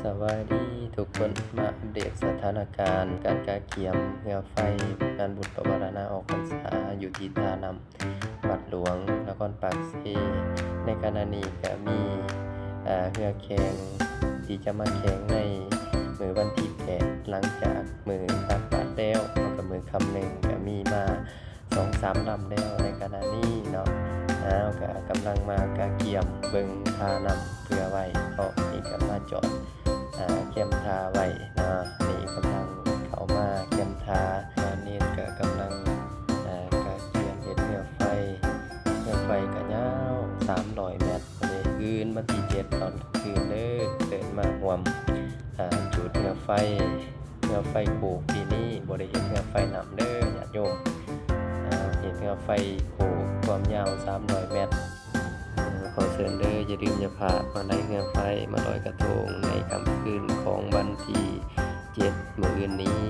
ສະບາຍດີທຸກຄົນ ມາອັບເດດສະຖານະການການກະກຽມເຮືອໄຟງານບຸນປະວາລະນາອອກພັນສາຢູ່ທີ່ທ່ານ້ຳວັດຫຼວງ ນະຄອນປາກເຊ. ໃນຂະນະນີ້ກະມີ ເຮືອແຂ່ງທີ່ຈະມາແຂ່ງໃນມື້ວັນທີແປດ ຫຼັງຈາກມື້ຕັກບາດແລ້ວ ແລ້ວກະມື້ຄ່ຳໜຶ່ງກະມີມາ ສອງສາມລຳແລ້ວໃນຂະນະນີ້ເນາະ. ເຮົາກະກຳລັງມາກະກຽມເບິ່ງທ່ານ້ຳເພື່ອໄວ້ເນາະ. ນີ້ກະມາຈອດ ອາ ແຄມທ່າໄວ້ເນາະ. ນີ້ກຳລັງເຂົ້າມາແຄມທ່າ. ຕອນນີ້ກະກຳລັງ ອາ ກະກຽມເຮັດເຮືອໄຟ. ເຮືອໄຟກະຍາວສາມຮ້ອຍແມັດ. ມື້ອື່ນວັນທີເຈັດຕອນຄືນເດີ ເຊີນມາຮ່ວມ ອາ ຈູດເຮືອໄຟ. ເຮືອໄຟໂຄກປີນີ້ບໍ່ໄດ້ເຮັດເຮືອໄຟນ້ຳເດີຍາດໂຍມ. ເຮັດເຮືອໄຟໂຄກຄວາມຍາວສາມຮ້ອຍແມັດ. ຂໍເຊີນເດີ ຢ່າລືມຢ່າພາດມາໄລ່ເຮືອໄຟ ມາລອຍກະທົງໃນຄ່ຳຄືນຂອງວັນທີເຈັດ ມື້ອື່ນນີ້.